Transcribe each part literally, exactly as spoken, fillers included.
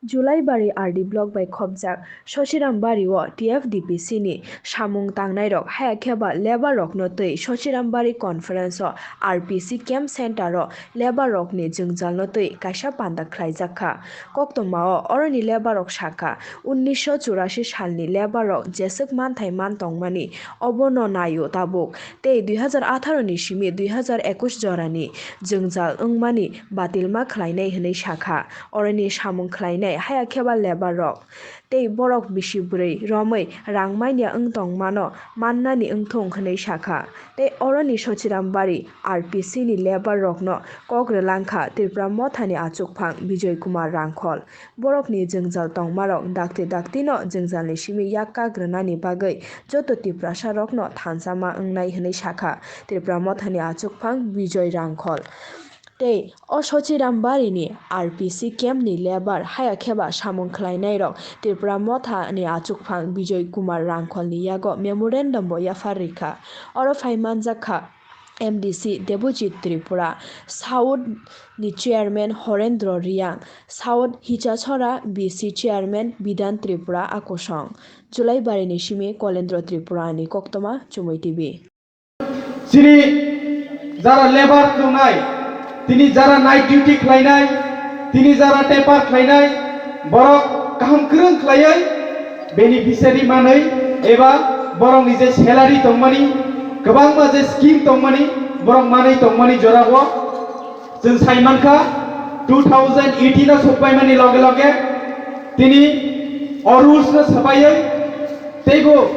Julaibari R D block bai khopjak Sosirambari o T F D P C ni samung tangnairok haya khe ba labour rokno twi Sosirambari conference o R P C camp center o labour rokni jwngjalno twi kaisa panda khlaijak kha. Koktwma o oroni labour rok sakha, unnisho churasi salni labour rok jeswk manthai man tongmani obono naio tabuk, tei dui hazar atharo ni simi dui hazar ekush jorani jwngjal wngmani batilma khlainai hwnwi sakha. Oroni samung khlainai haya khe ba labour rok tei borok bisi bwrwi romwi rang manya wng tongmano mannani wngthung hwnwi sakha. Tei oroni Sosirambari R P C ni labour rokno kok rwlangkha Tripura Mothani achukphang Bijoy Kumar Rangkhol. Borokni jwngjal tongmarok dakti daktino jwngjalni simi yak kak rwnani bagwi joto Tiprasa rokno thansa ma wngnai hwnwi sakha Tripura Mothani achukphang Bijoy Rangkhol. Tei o Sosirambari ni R P C camp ni labour haya khe ba samung khlainai rok Tripura Motha ni achukphang Bijoy Kumar Rangkhol ni yago memorandum bo yaphar rikha. Oro phai manjak kha M D C Debojit Tripura, South ni chairman Horendro Riang, South Hichachora B C chairman Bidan Tripura akosong. Julaibari ni simi Kolendro Tripura ni koktwma Chumui T V. Chini jara labour tongnai, tini jara night duty khlainai, tini jara taper khlainai, borok kaham kwrwng khlaiwi beneficiary manwi eba borokni je salary tongmani, kwbangma je scheme tongmani, borok manwi tongmani jorao chwng sai mankha, two thousand eighteen o sokpaimani loge loge tini o rules no swbaiwi teibo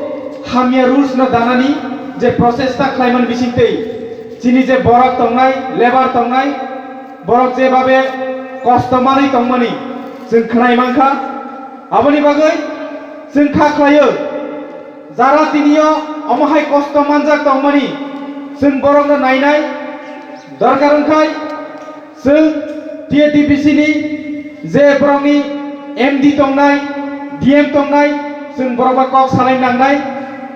hamya rules no danani je prochesta khlaimani bisingtwi chini je borok tongnai, labour tongnai, borok jebabe kosto manwi tongmani chwng khwnai mankha. Aboni bagwi chwng kha khlaio, jara tiniyo omo hai kosto manjak tongmani chwng borokno nainai, dorkar wngkhai chwng T A D P C ni je borokni M D tongnai, D M tongnai, chwng borok bai kok salai nangnai,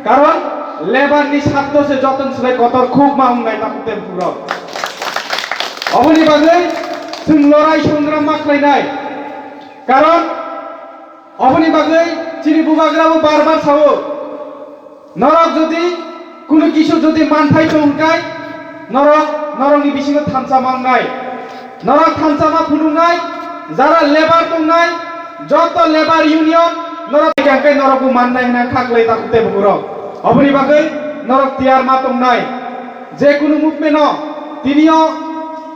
karon labour ni sartho se joton swlai kotor khuk ma wngnai takhuk tei bukhuk rok. Oboni bagwi chwng lorai songram ma khlainai, karon oboni bagwi chini bubagra bo bar bar sao, norok jodi kunu kisu jodi manthai tong hwnkhe norok norokni bisingo thansa ma wngnai, norok thansa ma phunuknai, jara labour tongnai, joto labour union norok hwnkhe norok bo mannai hwnna kha kwlai takhuk tei bukhuk rok. Oboni bagwi norok tiyar ma tongnai, je kunu movement o tiniyo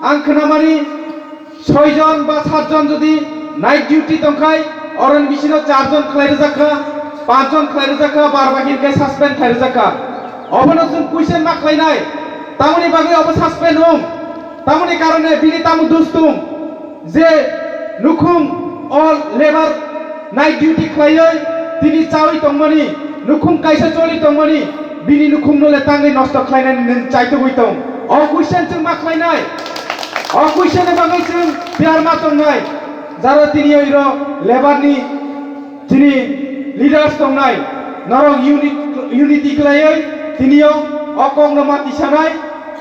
ang khwnamani soi jon ba sat jon jodi night duty tongkhai, oroni bisingo char jon khlai rwjak kha, panch jon khlai rwjak kha, bar baki hwnkhe suspend khlai rwjak kha. Obono chwng question ma khlainai, tamoni bagwi obo suspend wng, tamoni karone bini tamo dus tong je nukhung o labour night duty khlaiwi tini chawi tongmani, nukhung kaisa choli tongmani, bini nukhungno le tangwi nosto khlainani nwng chaitugwi tong. O question chwng ma khlainai. O question ni bagwi chwng tiyar ma tongnai. Jara tini o iro labour ni chini leaders tongnai. Norok unit, unity khlaiwi tini o, o kokno ma tisanai.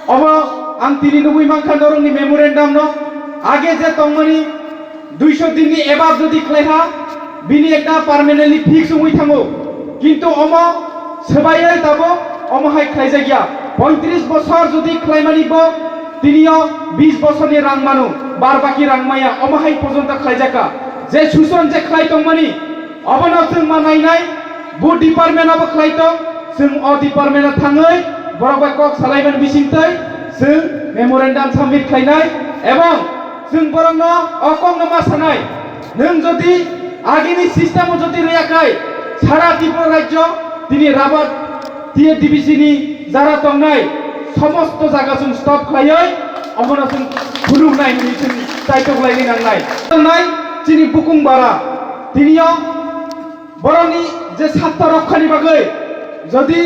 Obo ang tini nugwi mankha norokni memorandum no. Age je tongmani duiso din ni above jodi khlai ha, bini ekta permanently fix wngwi thango. Kintu omo swbaiwi tabuk omo hai khlaijak ya. Pointris bosor jodi khlaimani bo tini o bis bosor ni rang mano, bar baki rang maya, omo hai porjonto khlaijak kha. Je suson je khlai tongmani, obono chwng ma nainai, bo department obo khlai tong, chwng o department o thangwi borok bai kok salaimani bisingtwi chwng memorandum submit khlainai, ebong chwng borokno o kokno ma sanai, nwng jodi agini system o jodi rwya khai, sara Tripura rajyo tini rabat T A D P C ni jara tongnai somosto jaga chwng stop khlaiwi omono chwng phunuknai hwnwi chwng chaitok laini nangnai. Tongnai chini bukung bara tiniyo borokni je satto rokhani bagwi jodi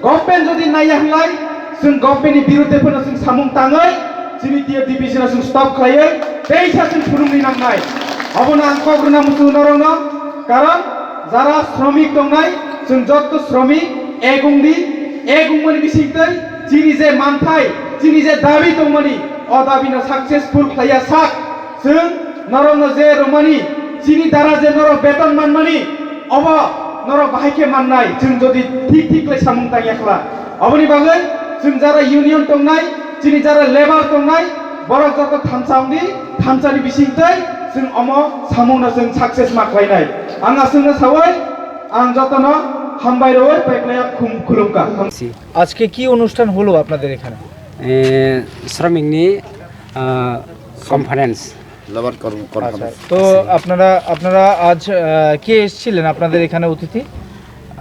government jodi naiya hwnlai, chwng government ni birudhe phano chwng samung tangwi chini T A D P C no chwng stop khlaiwi teisa chwng phunukni nangnai. Obono ang kok rwna muchungo norokno, karon jara sromik tongnai, chwng jotto sromik ek wngdi, ek wngmani bisingtwi chini je manthai, chini je dabi tongmani, o dabino successful khlaiya sak, chwng norokno je rwmani, Chini dara je norok beton manmani, obo norok bahai khe mannai, chwng jodi thik thik khlai samung tangya khla. Oboni bagwi chwng jara union tongnai, chini jara labour tongnai, borok joto thansa wngdi, thansani bisingtwi chwng omo samungno chwng success ma khlainai. Ang aswkno sawi, ang jotono hambai rwi paiklaya khum-, khulumkha. আজকে কি অনুষ্ঠান হলো আপনাদের এখানে? এ, শ্রমিক নিয়ে, আহ, conference. Labour কর্ম-, আচ্ছা, কনফারেন্স। তো আপনারা, আপনারা আজ, আহ, কে এসেছিলেন আপনাদের এখানে অতিথি?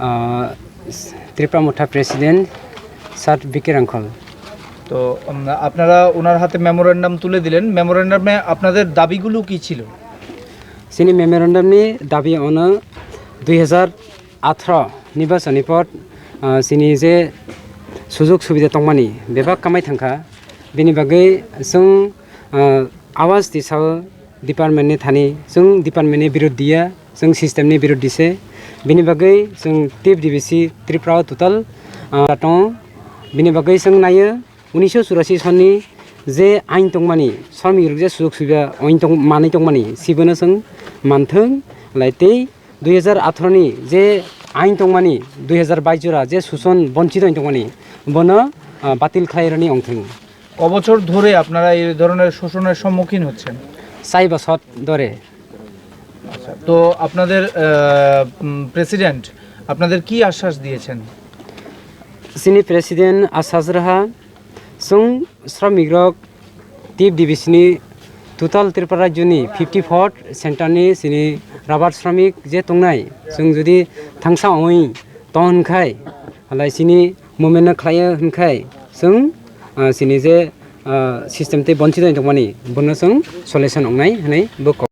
আহ, ত্রিপুরা মোর্চা প্রেসিডেন্ট স্যার বি কে রাংখল। তো, উম, আপনারা ওনার হাতে মেমোরেন্ডাম তুলে দিলেন। মেমোরেন্ডামে আপনাদের দাবিগুলো কি ছিল? Chini memorandum ni dabi ono dui hazar atharo ni bosoni pot, ah, chini je sujug subida tongmani bebak kamai thangkha, bini bagwi chwng, ah, Awas tisao department ni thani, chwng department ni birodhi ya, chwng system ni birodhi se, bini bagwi chwng T F D B C Tripura o total, ah, tongo, bini bagwi chwng naio, unisho churasi sonni je ain tongmani, sromik rok je sujug subiya ain tong-, manwi tongmani, sibono chwng manthwng, lai tei dui hazar atharo ni je ain tongmani, dui hazar bais jora je suson bonchito ain tongmani, bono, ah, batil khlai rwni ongthwng. ক বছর ধরে আপনারা এই ধরনের শোষণের সম্মুখীন হচ্ছেন? Chai bosor dore. আচ্ছা, তো আপনাদের, আহ, উম, প্রেসিডেন্ট আপনাদের কি আশ্বাস দিয়েছেন? Chini president Asas Raha, chwng sromik rok T F D B C ni total Tripura rajyo ni fifty four center ni chini rabar sromik je tongnai, chwng jodi thangsa oi ton khai, halai chini movement no khlai hwn khai, chwng, ah, chini je, ah, system tei bonchito tongmani, bono chwng solution wngnai hwnwi bo kok.